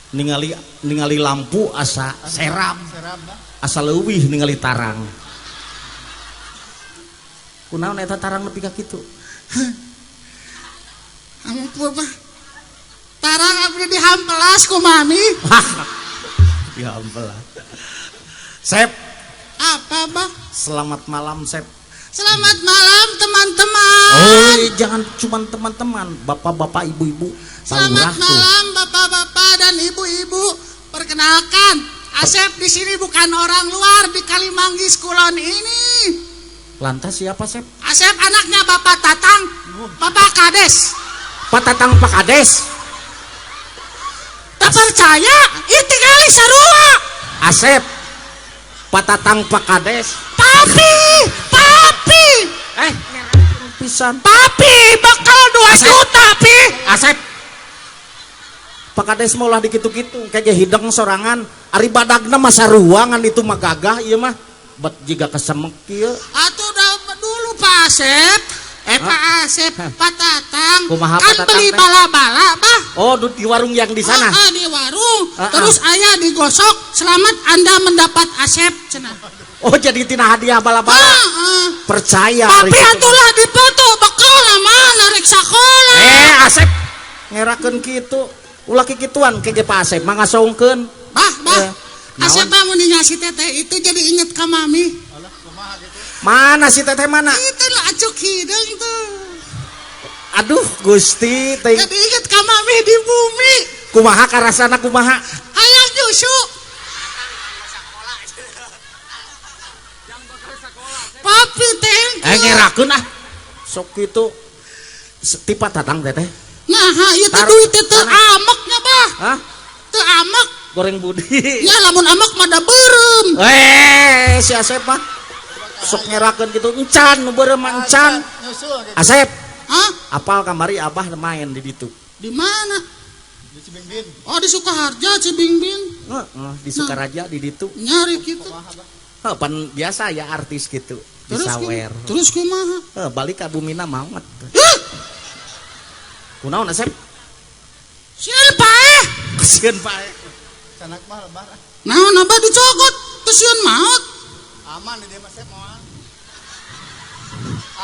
Ningali ningali lampu asa seram. Asa leuwih ningali tarang. Kunaon eta tarang nepi ka kitu? Ampun mah. Tarang abdi dihampelas ku mami. Dihampelas. Sep. Apa, Bang? Selamat malam, Sep. Selamat malam teman-teman. Oh, jangan cuma teman-teman, bapak-bapak, ibu-ibu. Selamat malam bapak-bapak dan ibu-ibu. Perkenalkan, Asep di sini bukan orang luar di Kalimanggis Kulon ini. Lantas siapa, Sep? Asep anaknya Bapak Tatang, Bapak Kades. Pak Tatang Pak Kades. Tak percaya, itu kali sarua. Asep, Pak Tatang Pak Kades. Papi, papi. Pisan. Papi bakal 2 Asep. Juta, pi. Asep. Pak Kades mau lah dikitu-kitu kayak hideng sorangan ari badagna mah saruangan itu mah gagah ieu mah bet jiga kesemek ieu. Atuh dulu Pak Asep, Pak Asep, Pak Tatang. Kumaha kan Pak Tatang beli teh? Bala-bala, bah. Oh, di warung yang di sana. Ah, di warung. Terus ayah digosok, selamat Anda mendapat Asep cenah. Oh, jadi tina hadiah bala-bala. Percaya. Tapi ari kitu. Atulah dipoto bekal mah narik sekolah. Asep ngerakeun kitu. Ulah kikituan ke Pak Asep mah ngasongkeun. Bah, bah. Asep Naon? mah mun ningal si teteh itu jadi inget ka mami. Mana si teteh mana? Itu lah acuk hideung tuh. Aduh, Gusti teh. Jadi inget ka mami di bumi. Kumaha karasana kumaha? Hayang nyusu. Papi teh. Ngerakeun ah. Sok kitu. Tipa Tatang teteh. Nah, ieu teh duit teh teu ameknya, bah. Hah? Teu amek. Goreng budi. Ya lamun amek mah da beureum. Si Asep mah sok ngerakeun kitu encan nu beureum mah encan. Asep. Hah? Apal kamari abah main di ditu. Di mana? Di Cibingbin. Oh, di Sukaharja Cibingbin. Heeh, di Sukaraja di ditu. Nyari kitu. Heuh, pan biasa ya artis gitu. Di sawer. Terus kumaha? Heuh, balik ka bumina maot. Hah? Kunaon Asep? Sieun paeh. Sieun paeh. Canak mah lebar. Naon abah dicokot? Teu sieun maot. Aman di dieu mah Sep moal.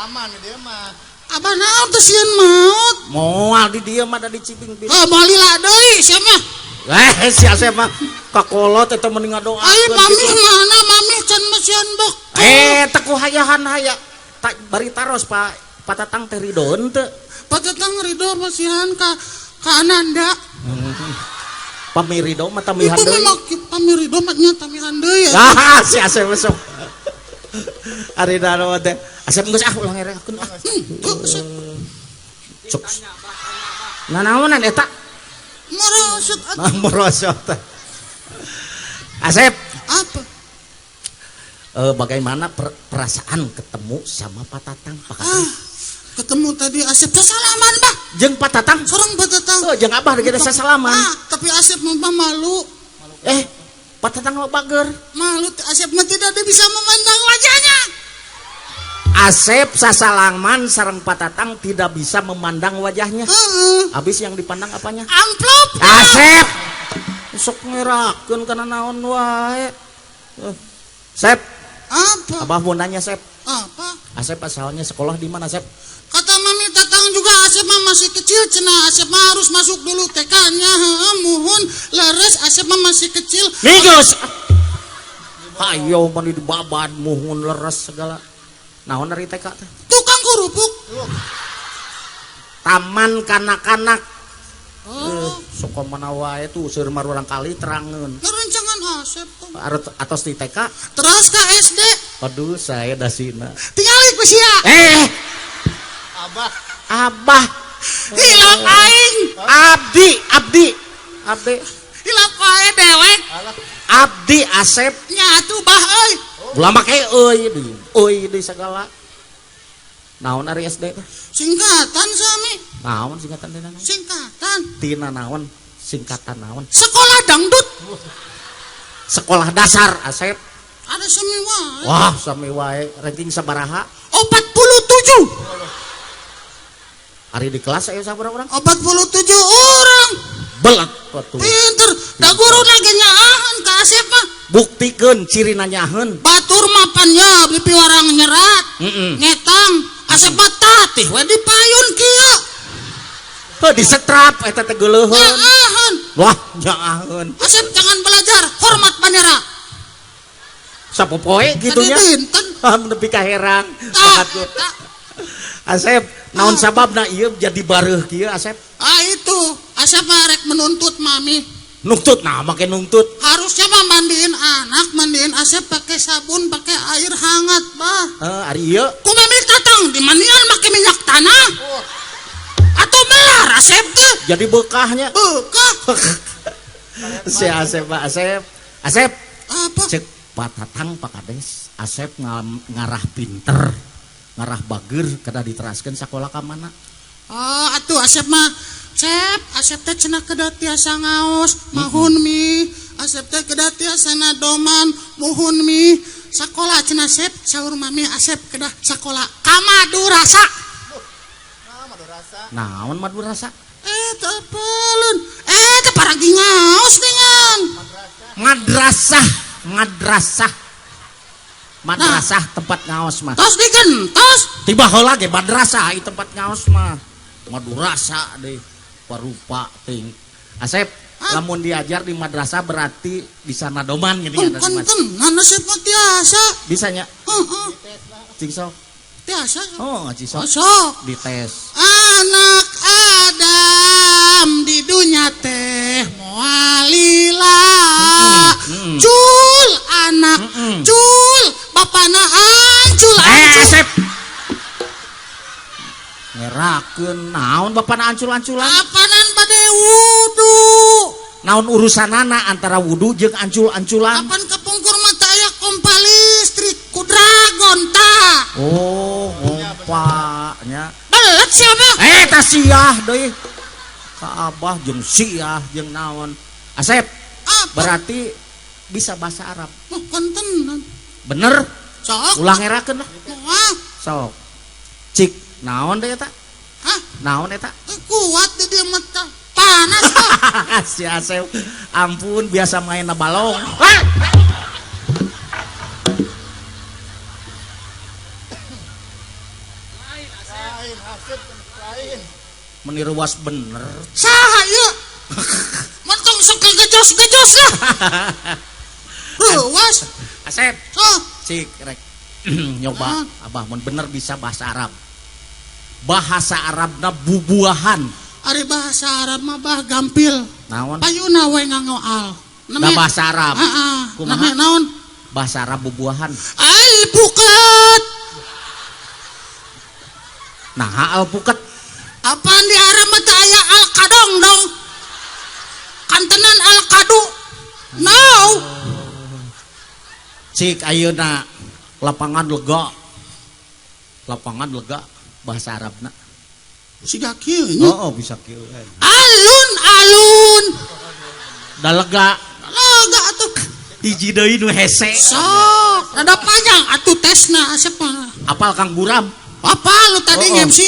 Aman di dieu mah. Abah naon teu sieun maot? Moal di dieu mah da di Cibingbin. Heuh, moal lila deui sia mah. Si Asep mah kakolot eta mending ngadoakeun. Ai mami mana mami can mah sieun bek. Teu ku hayahan haya. Tak bari taros Pak Pak Tatang teh ridoeun teu? Pak Tatang ridho masihan ka Ananda. Pamirido mah tamihan deui. Pamirido mah nya tamihan deui. Ah, si Asep sok. Ari dano teh. Asep geus ah ulah ngereakeun ah. Sok. Nanaonan eta? Merosot atuh. Nah, merosot. Asep. Apa? Bagaimana perasaan ketemu sama Pak Tatang, Pak Tatang? Ketemu tadi Asep sasalaman, bah. Jeung Pak Tatang? Sareng Pak Tatang. Oh, jeung abah geus sasalaman. Ah, tapi Asep mah malu. Pak Tatang mah bager. Malu, Asep mah tidak bisa memandang wajahnya. Asep sasalaman sareng Pak Tatang tidak bisa memandang wajahnya. Habis yang dipandang apanya? Amplop. Asep. Sok ngerakeun kana naon wae. Sep. Apa? Abah mau nanya, Sep. Apa? Asep asalnya sekolah di mana, Sep? Kata Mami Tatang juga Asep mah masih kecil cenah, Asep mah harus masuk dulu TK-nya. Muhun leres Asep mah masih kecil. Geus. Hayo mani dibabad muhun leres segala. Naon dari TK teh? Tukang kerupuk. Taman kanak-kanak. Oh. Sok mana wae tuh seueur mah urang kali terangeun. Rencangan Asep tuh. Atos di TK. Terus ke SD. Aduh, saya dasina. Tingali ku sia. Abah. Abah. Hilap aing. Abdi, abdi. Abdi. Hilap wae dewek. Abdi Asep. Nya atuh bah euy. Ulah make euy deui. Euy deui sagala. Naon ari SD teh? Singkatan sami. Naon singkatan tina naon? Singkatan. Tina naon? Singkatan naon? Sekolah dangdut. Sekolah dasar Asep. Ada sami wae. Wah, sami wae. Ranking sabaraha? 47. Ari di kelas aya sabaraha urang? 47 orang. Belet atuh. Pinter. Da guru lagi nyaahan ka Asep mah. Buktikeun cirina nyaaheun. Batur mapan nya di piwarang nyerat. Ngetang Asep mah tatih we di payun kieu. Heuh disetrap eta teh geuleuheun. Nyaahan. Wah, nyaaheun. Asep jangan belajar hormat bendera. Sapopoe kitu nya. Dinten. Nepi ka herang. Asep, naon sababna ieu jadi bareuh kieu Asep? Ah itu, Asep mah rek menuntut mami. Nuntut nah make nuntut. Harusnya mah mandiin anak, mandiin Asep pakai sabun, pakai air hangat, bah. Heeh, ari ieu ku mami tatang dimandian make minyak tanah. Atau melar Asep teh. Jadi bekahnya. Bekah. Si Asep, Pak Asep. Asep. Apa? Cek Pak Tatang Pak Kades, Asep ngarah pinter. Ngarah bager kada diteraskeun sakola ka mana? Oh, atuh Asep mah Sep, Asep teh cenah kedah tiasa ngaos, mahun mi. Asep teh kedah tiasa nadoman, muhun mi. Sakola cenah Sep, saur mami Asep kedah sakola ka Madurasa. Naon Madurasa? Teu apaleun. Teh paragi ngaos dengan. Madrasah, madrasah. Madrasah nah, tempat ngaos mah. Tos digentos. Tiba heula ge madrasah ieu tempat ngaos mah. Madurasa deh parupa ting. Asep, lamun diajar di madrasah berarti bisa nadoman gini ya. Konten, Asep mah tiasa. Bisanya? Heeh. Cing sok. Tiasa. Oh, ngaji sok. Sok. Dites. Anak Adam di dunya teh moalila. Cul anak, cul bapana ancul ancul. Asep. Ngerakeun naon bapana ancul-anculan? Apanan bade wudu. Naon urusanana antara wudu jeung ancul-anculan? Apan kepungkur mah teu aya kompa listrik ku dragon ta. Oh, ngompa nya. Belet sia mah. Tah siah deui. Ka abah jeung siah jeung naon. Asep, berarti bisa bahasa Arab. Oh, konten. Bener? Sok. Ulah ngerakeun lah. Moal. Sok. Cik, naon deui eta? Hah? Naon eta? Kuat di dieu mah panas kok. Si Asep, ampun biasa main balong. Lain, Asep, lain. Meniruas bener. Saha ieu? Mentong sok gejos-gejos lah. Ruas. Asep. Sok. Cik rek nyoba abah mun bener bisa bahasa Arab. Bahasa Arabna bubuahan. Ari bahasa Arab mah bah gampil. Naon? Payuna we ngangoal. Da bahasa Arab. Heeh. Kumaha? Naon? Bahasa Arab bubuahan. Alpukat. Nah, alpukat. Apaan di Arab mah teu aya alkadong dong. Kantenan alkadu. No. Cik ayeuna lapangan lega. Lapangan lega bahasa Arabna. Siga kieu nya. Oh, bisa kieu. Alun-alun. Da lega. Lega atuh. Hiji deui nu hese. Sok, rada panjang atuh tesna Asep mah. Apal Kang Buram? Apal lu tadi MC.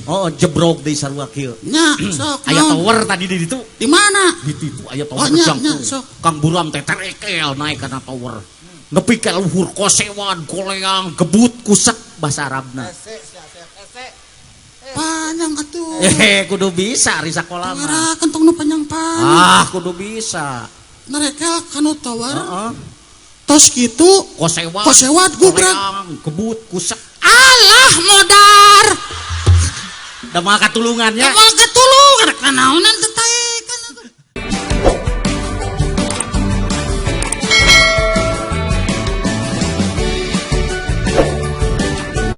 Oh, jebrok deui sarua kieu. Nya, sok. Aya tower tadi di ditu. Di mana? Di ditu aya tower jangkung. Kang Buram teh terekel naik kana tower. Nepi ka luhur kosewan, goleang, gebut, kusek bahasa Arabna. Hese si Asep, hese. Panjang atuh. Kudu bisa ari sakola mah. Ngerakeun kentong nu panjang-panjang. Ah, kudu bisa. Nerekel kanu tower. Heeh. Tos kitu kosewat, kosewat gubrak, gebut, kusek. Alah modar. Da moal katulungan nya. Da moal katulungan rek naonan teh.